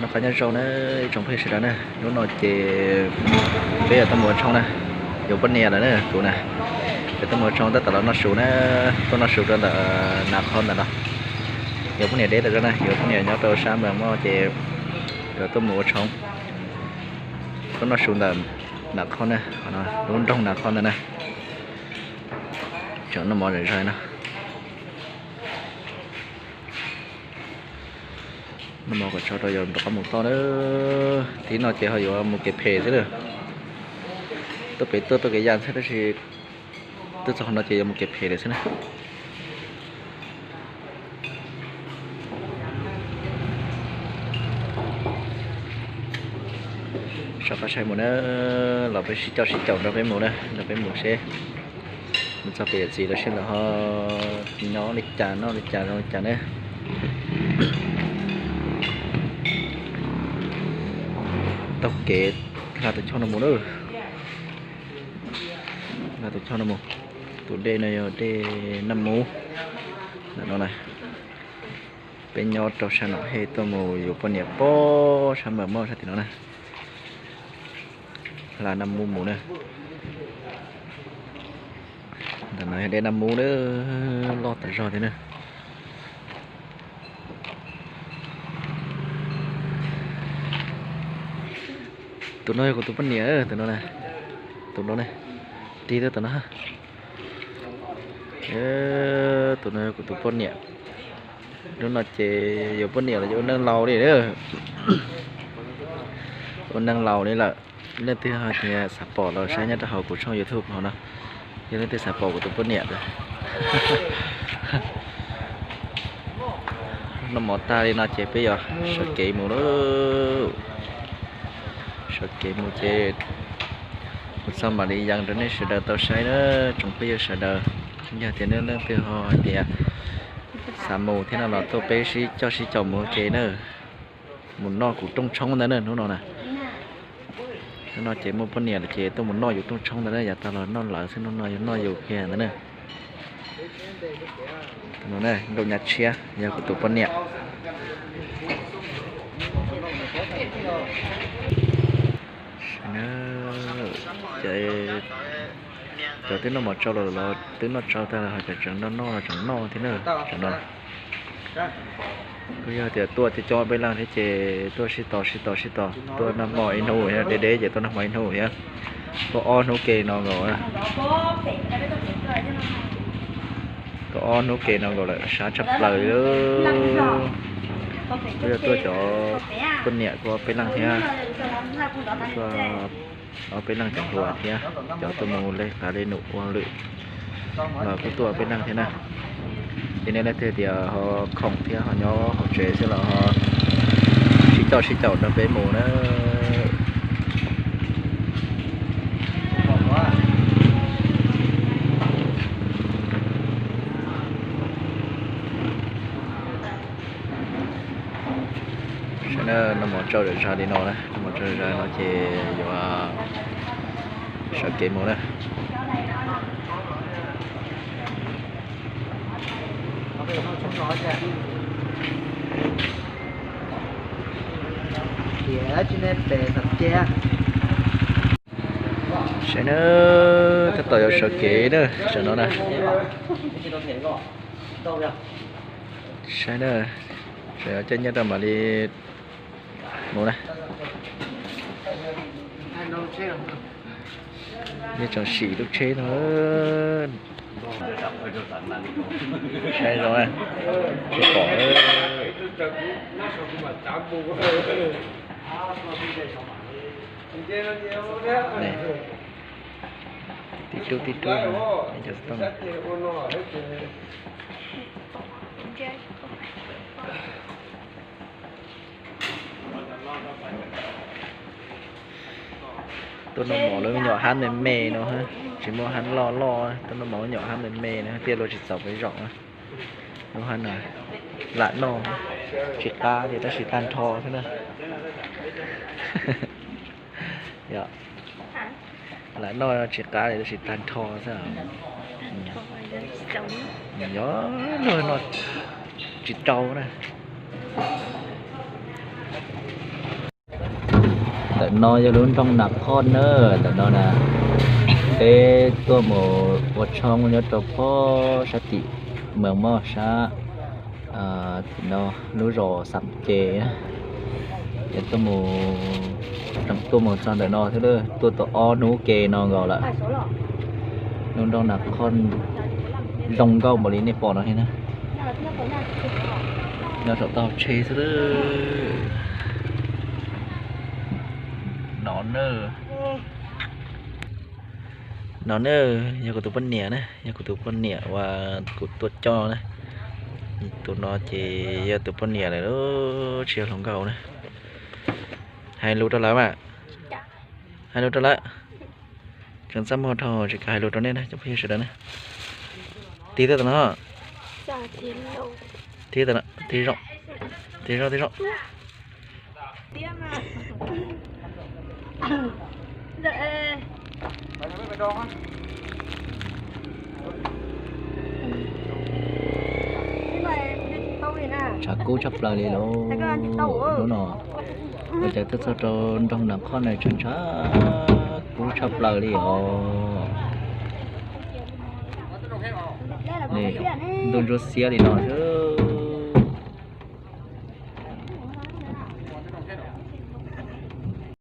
Noj qab nyob zoo na ib tsoom phooj ywg sawv daws na, hnub no ces peb yuav tuaj mus ua tshoob na, yuav poj niam lawm na kuv na, yuav tuaj mus ua tshoob tab tom los noj su na, tuaj noj su rau ntawm Nav Qhob ntawm no, yuav poj niam deb tas zog na, yuav poj niam nyob rau sab Npab Moj ces yuav tuaj mus ua tshoob, tuaj noj su ntawm Nav Qhob na, lub nroog Nav Qhob ntawd na, tseem noj mov zom zaws na. Noj mov kom tso rau yus rov qab mus toj na. Tib no ces ho yuav mus kev phem xwb na. Tuaj pem tuaj tuaj kev yaj xwb tab sis tuaj txog qhov no ces yuav mus kev phem lawm xwb na. Soj qab saib mus na, los peb sib coj sib caum nrog peb mus na, nrog peb mus seb mus txog pem yawm txiv lawv seb lawv ho nyob li cas noj li cas zoo li cas ne. Taug kev hla tus choj no mus na. Hla tus choj no mus. Tus dej no yog dej Naj Mub ntawm no na. Peb nyob rau sab Nom Hej tuaj mus yuav poj niam pem sab Npab Moj sab tim no na. Hla Naj Mub mus na. Ntawm no yog dej Naj Mub na, loj tas zog thiab na. Tus no yog kuv tus poj niam, tus no, tus no ne, tig tuaj tom no. Tus no yog kuv tus poj niam. Hnub no ces yuav poj niam los yuav ua neej laus li, ua neej laus li lawm. Leej twg hais tias xav pom los saib nyob rau hauv kuv tshooj YouTube hauv no, yog leej twg xav pom kuv tus poj niam. Noj mov tag li no ces peb yuav sawv kev mus lauj. Sawv kev mus ces kuv txoj mam li yees rau nej sawv daws tau saib na, tsoom phooj ywg sawv daws. Yog tias nej leej twg ho hais tias xav mus thiab no los tuaj peb sib coj sib caum mus ua ke na. Mus noj kuv rooj tshoob ntawd na hnub no na. Hnub no ces muaj poj niam lawm ces tuaj mus noj yus rooj tshoob ntawd na, yav tas los noj lawv xwb, hnub no yuav noj yus kiag ntawd na. Tus no Nkauj Nyab Tshiab yog kuv tus poj niam. Ces cov twb noj mov tsau lawm los twb noj tsau tag lawm, ho cov tseem noj noj los tseem noj thiab na. Cov no kuj yog tias tuaj coob coob peb leeg thiab ces tuaj sib tos sib tos sib tos, tuaj noj hmo ib hnub thiab, deb deb ces tuaj noj hmo ib hnub thiab. Tuaj ob hnub ke no nkaus. Tuaj ob hnub ke no nkaus lawm, sab tshaj plaws li. Kuj yog tuaj cov poj niam kuj ob peb leeg thiab, tuaj ob peb leeg cov hluas thiab, cov tuaj mus lej qav lej num ua lwm los kuj tuaj ob peb leeg thiab na. Ces nej leej twg tias ho khoom thiab ho nyob hauv tsev xwb los ho sib coj sib caum nrog peb mus na. Saib na, noj mov tsau zom zaws li no na, noj mov tsau zom zaws no ces yuav sawv kev mus na. Saib na, tab tom yuav sawv kev na, tam no na. Saib na, sawv coj nyiaj rau mam li mus na. Nyiaj tseem sim lub tsheb no. Saib zoo na, tsis pom. Tib rub tib rub, cov xov tooj. Tuaj noj mov lawv nyuam hab me me no, tsis muaj hab loj loj, tuaj noj mov nyuam hab me me no thiaj li tsis txaus peb zaum na. Lub hab no lam noj, tsis qab li tab sis tag nrho xwb na. Yog lam noj tsis qab li tab sis tag nrho xwb. Yog luag no tsis rau na. Ntawm no yog lub nroog Nas Khoj na, ntawm no na, peb tuaj mus ua tshoob nyob rau pob sab tim Mees Moj sab, tim no lub zos Xam Ces na. Ces tuaj mus, tuaj mus txog ntawm no thiab, tuaj tau ob hnub ke no nkaus lawm. Lub nroog Nas Khoj zoo nkauj npaum li nej pom no thiab na. Nyob saum toj tsheb xwb. No na, no na, yog kuv tus poj niam na, yog kuv tus poj niam uas kuv tuaj coj na. Tus no ces yog tus poj niam lawm, tsis yog hluas nkauj na. Hais lus rau lawv mas, hais lus rau lawv. Tseem txaj muag dhau tsis kam hais lus rau nej na cov phooj ywg sawv daws na. Tig tej tam no, tig tam no, tig zoo, tig zoo, tig zoo. Tshav kub tshaj plaws li lauj. Hnub no ua cas tuaj txog rau nroog Nas Khoj na tshav, tshav kub tshaj plaws li os. Ntuj ntsuab xiab li no xwb.